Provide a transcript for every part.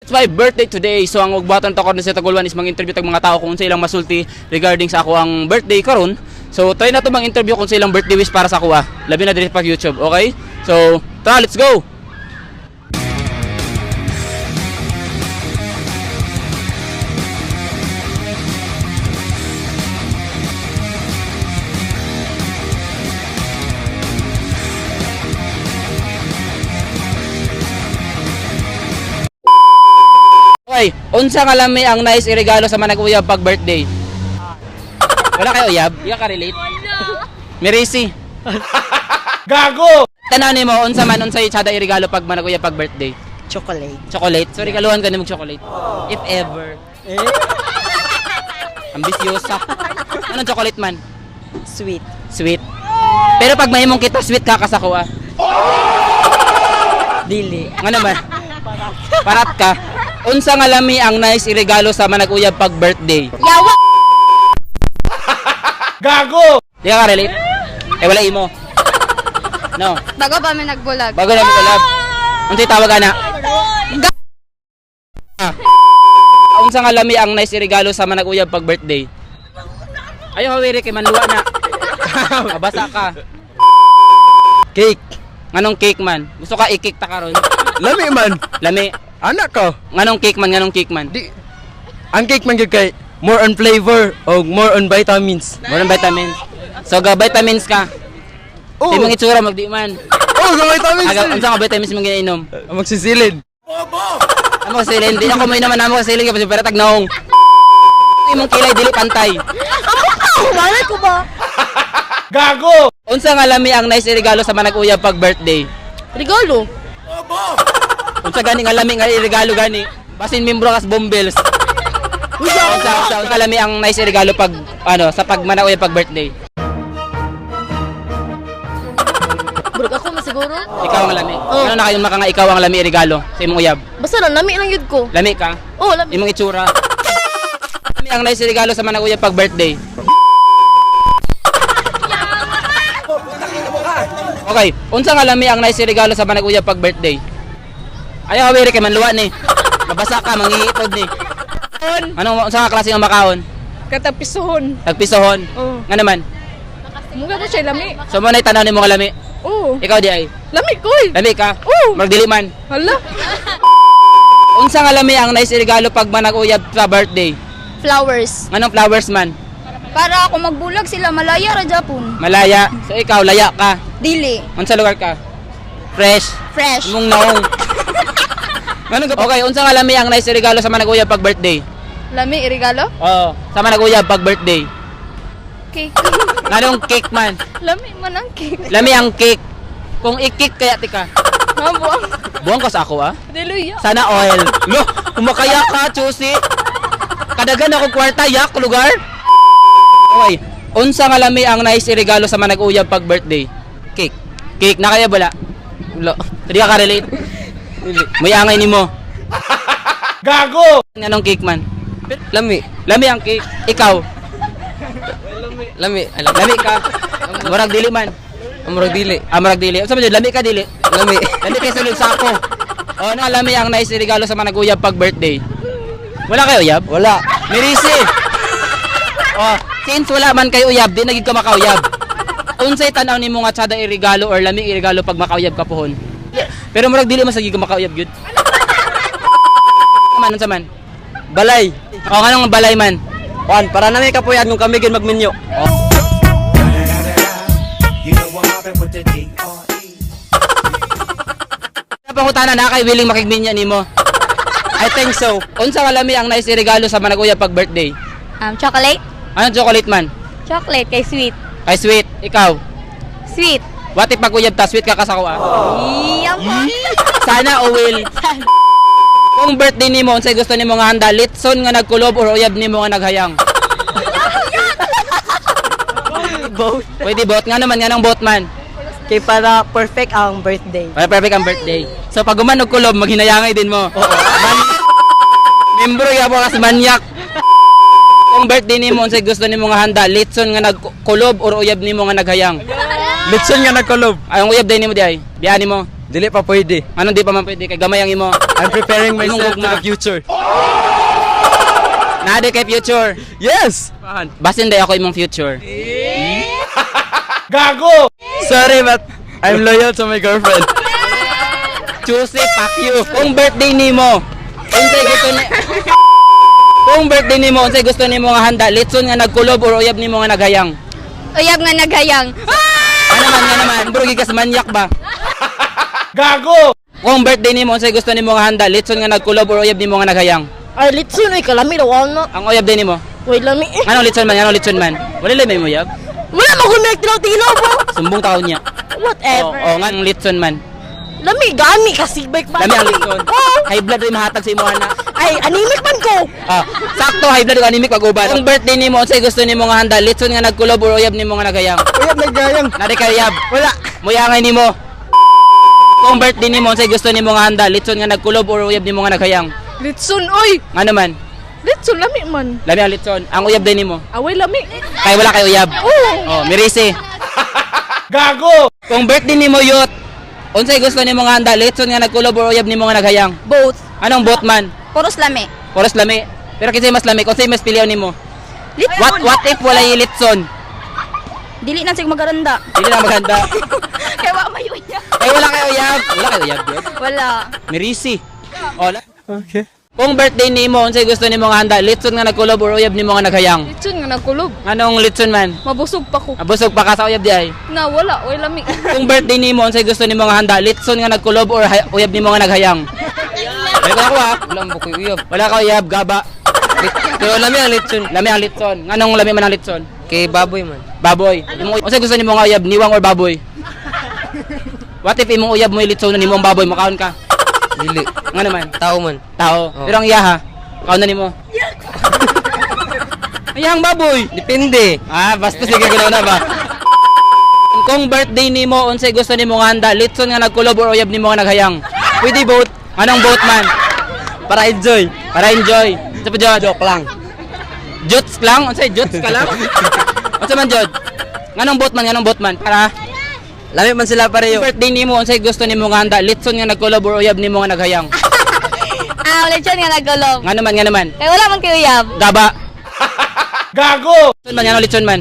It's my birthday today. So ang ugbaton ta karon sa Tagulwan is mang-interview tag mga tao kung unsa ilang masulti regarding sa ako ang birthday karon. So try na to mang-interview kung unsa ilang birthday wish para sa ako ah. Labi na diri pa YouTube, okay? So, tara, let's go. Okay, unsa nga lami ang nice iregalo sa manag-uyab pag birthday? Wala kayo uyab? Di ka relate? Wala. Mirisi. Gago! Tanaw nimo unsa man unsay tsada iregalo pag manag-uyab pag birthday? Chocolate. Chocolate. So regaluhan ka nimo og chocolate. If ever. Eh? Ambisyosa. Anong chocolate man? Sweet. Sweet. Pero pag mahimong kita, sweet ka kasako ah. Dili. Nga naman? Parat ka. Unsa nga lami ang nice iregalo sa manag-uyab pag birthday? Yawa! Gago! Di ka relate? Eh wala imo. No. Bago pa may nagbulag. Bago na mo collab. Unsay tawag ana? Ah. Unsa nga lami ang nice regalo sa manag-uyab pag birthday? Ayaw hawiri kay manluwa na. Mabasa ka. Cake. Nganong cake man? Gusto ka i-cake ta karon? Lami man. Lami. Anak ka. Nganong cake man? Nganong cake man? Di ang cake man gyud kay more on flavor o more on vitamins. More on vitamins. So ga vitamins ka. Oh, Di mong itsura magdi man. oh, ga vitamins. Aga unsa nga vitamins mong ginainom? Ang magsisilid. Amo kasi di ako may naman amo kasi kasi pero tag naong. Imong kilay dili pantay. Malay ko ba? Gago! Unsa nga lami ang nice regalo sa manag-uyab pag birthday? Regalo. Unsa gani nga lami nga regalo gani? Basin membro kas bombels. Unsa lami ang nice regalo pag ano sa pag manag-uyab pag birthday? Burg ako masiguro. Ikaw ang lami. Ano na kayo maka nga ikaw ang lami regalo sa imong uyab? Basta lang, lami lang yun ko. Lami ka? Oh, lami. Imong itsura. Lami ang nice regalo sa manag-uyab pag birthday. Okay, unsa nga lami ang nice regalo sa manag-uyab pag birthday? Ayaw hawiri kay manluwa ni. Mabasa ka, mangihitod ni. Ano unsa nga klase nga makaon? Katapisuhon. Tagpisohon. Oo. Nga naman. Mura na siya lami. So mo na tanaw nimo nga lami. Oo. Ikaw di ay. Lami ko eh. Lami ka? Oo. Murag dili man. Hala. Unsa nga lami ang nice regalo pag manag-uyab sa birthday? Flowers. Nganong flowers man? Para ako magbulag sila, malaya ra Japon. Malaya. So ikaw laya ka. Dili. Unsa lugar ka? Fresh. Fresh. Imong naong. Nganong Okay, unsa nga lami ang nice regalo sa manag-uyab pag birthday? Lami, regalo? Oo, sa manag-uyab pag birthday. Cake. Nganong cake man? Lami man ang cake. Lami ang cake. Kung i-cake kaya tika. Mabuang. Buwang ka sa ako ah. Hallelujah. Sana oil. Lo, kumakaya ka, chusi. Kadagan ako kwarta, yak, lugar. Okay. Unsa nga lami ang nice regalo sa manag-uyab pag birthday? Cake. Cake na kaya wala? Wala. Hindi ka relate. May angay nimo. Gago! Anong cake man? Lami. Lami ang cake. Ikaw. Lami. Alam. Lami ka. Murag dili man. Amro dili. Ah, murag dili. Unsa man yun? Lami ka dili. Lami. Lami kay sulod sako. Oh, na lami ang nice regalo sa manag-uyab pag birthday. Wala kayo uyab? Wala. Mirisi. Oh, since wala man kayo uyab, di nagig ka makauyab. Unsay tan-aw nimo nga tsada iregalo or lami iregalo pag makauyab ka pohon? Pero murag dili man sa gig ka makauyab gyud. Man unsa man? Balay. O nganong balay man? Juan, para na may kapuyan kung kami gyud magminyo. You know I'm mobbing with the D.R.E. Pangutana na kay willing makigminya nimo. I think so. Unsa ka lami ang nice regalo sa manag-uyab pag birthday? Chocolate? Anong chocolate man? Chocolate kay sweet. Kay sweet, ikaw. Sweet. What if pag-uyab ta sweet ka kasako ah? Iyam po. Sana o will. Kung birthday nimo unsay gusto nimo nga handa, litson nga nagkulob or uyab nimo nga naghayang? Both. Pwede bot nga naman nga nang bot man. Kay para perfect ang birthday. Para perfect ang birthday. So pag guman og kulob maghinayangay din mo. Oo. Man- Membro ya po kas manyak. Kung birthday nimo unsay gusto nimo nga handa, litson nga nagkulob or uyab nimo nga naghayang? Litson nga nagkulob. Ay, ang uyab day nimo di ay. Biya nimo. Dili pa pwede. Anong di pa man pwede kay gamay ang imo? I'm preparing Imong myself to gugma. the future. Naa di kay future. Yes! Basin day ako imong future. Gago! Sorry, but I'm loyal to my girlfriend. Tuesday, fuck you. Kung birthday nimo, unsay gusto ni Kung birthday nimo, unsay gusto nimo nga handa? Litson nga nagkulob or uyab nimo nga naghayang? Uyab nga naghayang. Ano man nga naman, bro gikas manyak ba? Gago! Kung birthday nimo, unsay gusto nimo nga handa? Litson nga nagkulob or uyab nimo nga naghayang? Ay, litson oy kalami daw ana. Ang uyab din nimo. Way lami eh. Anong litson man? Anong litson man? Wala lang may uyab. Wala man ko nagtilaw-tilaw ba? Sumbong taon niya. Oo, Whatever. oh, nga ang litson man. Lami gani kasi bike pa. Lami ang litson. Oh. High blood rin mahatag sa imo ana. Ay, anemic man ko. Ah, sakto high blood ug anemic pag-uban. Kung birthday nimo, unsay gusto nimo nga handa? Litson nga nagkulob or uyab nimo nga naghayang? Uyab naggayang. Nari kay uyab. Wala. Muyangay nimo. Kung birthday nimo, unsay gusto nimo nga handa? Litson nga nagkulob or uyab nimo nga naghayang? Litson, oy! Nga naman, Litson, lami man. lami ang litson. Ang uyab din nimo. Away, lami. Kay wala kay uyab. Oo. Oh, mirisi. Gago! Kung birthday nimo yot, unsay gusto nimo nga handa? Litson nga nagkulob or uyab nimo nga naghayang? Both. Anong both man? Puros lami. Oras lami. Pero kinsay mas lami, unsay mas piliyon nimo? Litson. What if wala yung litson? Dili na sig magaranda. Dili na maganda. Kay wa may uyab. Ay wala kay uyab. Wala kay uyab yun. Wala. Mirisi. Wala. Okay. Kung birthday nimo, unsay gusto nimo nga handa? Litson nga nagkulob or uyab nimo nga naghayang? Litson nga nagkulob. Anong litson man? Mabusog pa ko. Abusog pa ka sa uyab di ay. Na, wala. Way, lami. Kung birthday nimo, unsay gusto nimo nga handa? Litson nga nagkulob or uyab nimo nga naghayang? Ay ko ako ah. Wala mo ko'y uyab. Wala ka uyab, gaba. Pero lami ang litson. Lami ang litson. Nganong lami man ang litson? Kay baboy man. Baboy. Imong unsay gusto nimo nga uyab, niwang or baboy? What if imong uyab mo yung litson nimo ang baboy, makaon ka? Dili. Nga naman? Tao man. Tao. Oo. Pero ang iyaha, kaon na nimo. Iyang baboy. Depende. Ah, basta sige ginawa na ba? Kung birthday nimo, unsay gusto nimo nga handa, litson nga nagkulob or uyab nimo nga naghayang? Pwede both. Anong boat man? Para enjoy. Para enjoy. Sa pa jod? Joke lang. Jots lang? Unsay jots ka lang? Unsa man jod? Nganong boat man, nganong boat man? Para Lami man sila pareho. birthday nimo, unsay gusto nimo nga handa, litson nga nagkulob or uyab nimo nga naghayang? Ah, litson nga nagkulob. Nga naman, nga naman. Kay wala man kay uyab. Gaba. Gago! Litson man, nganong litson man?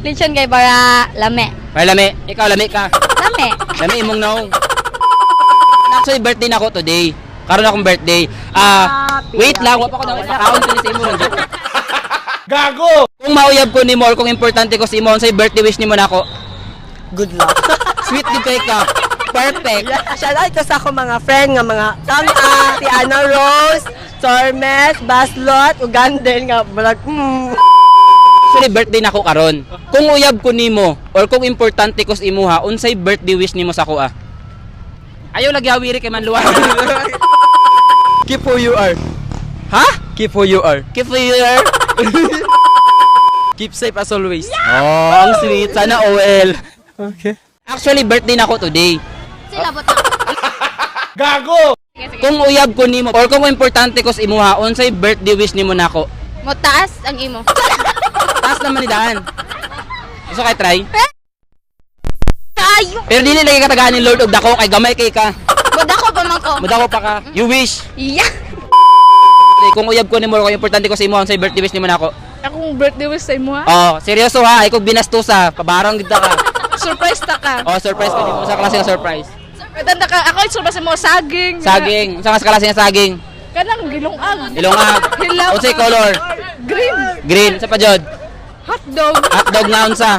Litson kay para lami. Para lami. Ikaw lami ka. Lami. Lami imong naong. Actually, birthday na ako today. Karon akong birthday. Ah, wait lang, wa pa ko nang ipakaon sa imo ron. Gago! Kung mauyab ko nimo or kung importante ko sa imo, unsay birthday wish nimo nako? Good luck. Sweet gid kay ka. Perfect. Shout out ko sa akong mga friend nga mga Tama, si Ana Rose, Tormes, Baslot, Uganden nga murag. Actually, birthday nako karon. Kung uyab ko nimo or kung importante ko sa imuha, unsay birthday wish nimo sa akoa? Ayaw lagi awiri kay manluwa. Keep who you are. Ha? Keep who you are. Keep your Keep safe as always. Oh, ang sweet. Sana OL. Okay. Actually, birthday nako today. Sila bot. Gago! Kung uyab ko nimo or kung importante ko sa imuha, unsay birthday wish nimo nako? Mo taas ang imo. Taas naman ni daan. Gusto kay try? Ayo. Pero dili lagi katagaan ni Lord og dako kay gamay kay ka. Modako pa man ko. Mudako pa ka. You wish. Yeah. Kung uyab ko nimo or kung importante ko sa imuha, unsay birthday wish nimo nako? Akong birthday wish sa imo, ha? Oh, seryoso ha, ikaw binastusa, pabarang gid ka. Surprise ta ka. Oh, surprise ko nimo sa klase nga surprise. Tanda ka, ako yung surprise mo, saging. Saging, unsa nga klase nga saging? Kanang gilongag. Ilongag. Hilaw. Unsay color? Green. Green. Sa pa jod? Hotdog. Hotdog nga unsa?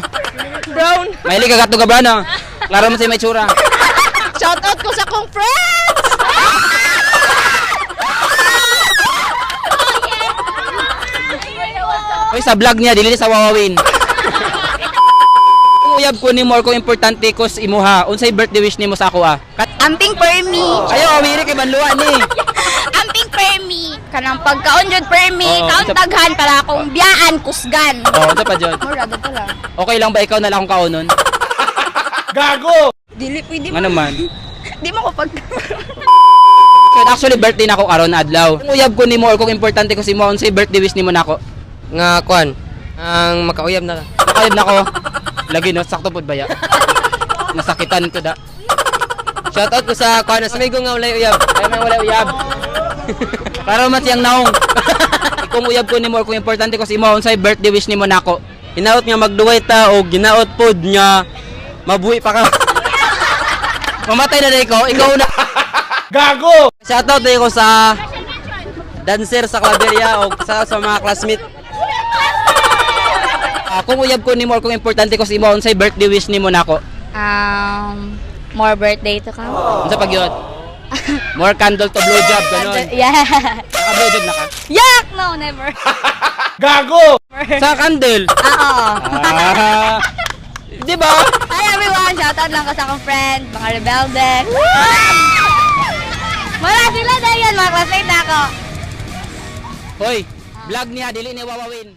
Brown. Mahilig ka hotdog ka brown, no? Klaro mo sa may tsura. Shout out ko sa akong friends! Hoy, sa vlog niya, dili sa wawawin. Kung uyab ko nimo or kung importante ko sa imuha, unsay birthday wish nimo sa ako ah? Amping permi. Ayo, awiri kay banluan ni. Amping permi. Kanang pagkaon jud permi, Oo, kaon daghan para akong biyaan kusgan. Oh, unsa pa jud? Mura to lang. Okay lang ba ikaw na lang akong kaonon? Gago! Dili pwede Nga naman. Di mo ko pag So, actually birthday na ako karon adlaw. Kung uyab ko nimo or kung importante ko si mo, unsay birthday wish nimo nako? Nga kuan. Ang makauyab na ka. Nakayab nako. Lagi no, sakto pud baya. Nasakitan ko da. Shout out ko sa kuan sa amigo nga walay uyab. Ay may wala uyab. Para man siyang naong. Kung uyab ko nimo or kung importante ko sa imo, unsay birthday wish nimo nako? Hinaot nga magduway ta og ginaot pod nga mabuhi pa ka. Mamatay na dai ko, ikaw na. Gago! Shout out ko sa dancer sa Claveria og sa mga classmate. Ah, kung uyab ko nimo or kung importante ko sa imo, unsay birthday wish nimo nako? More birthday to come. Unsa pag yun? More candle to blow job ganon. Yeah. Naka blow job na ka? Yak! No, never. Gago! Sa candle. Oo. Ah. Di ba? Hi everyone! Shoutout lang ko sa akong friend, mga rebelde. Wala sila dahil yan, mga classmate na ako. Hoy, vlog niya dili ni wawawin.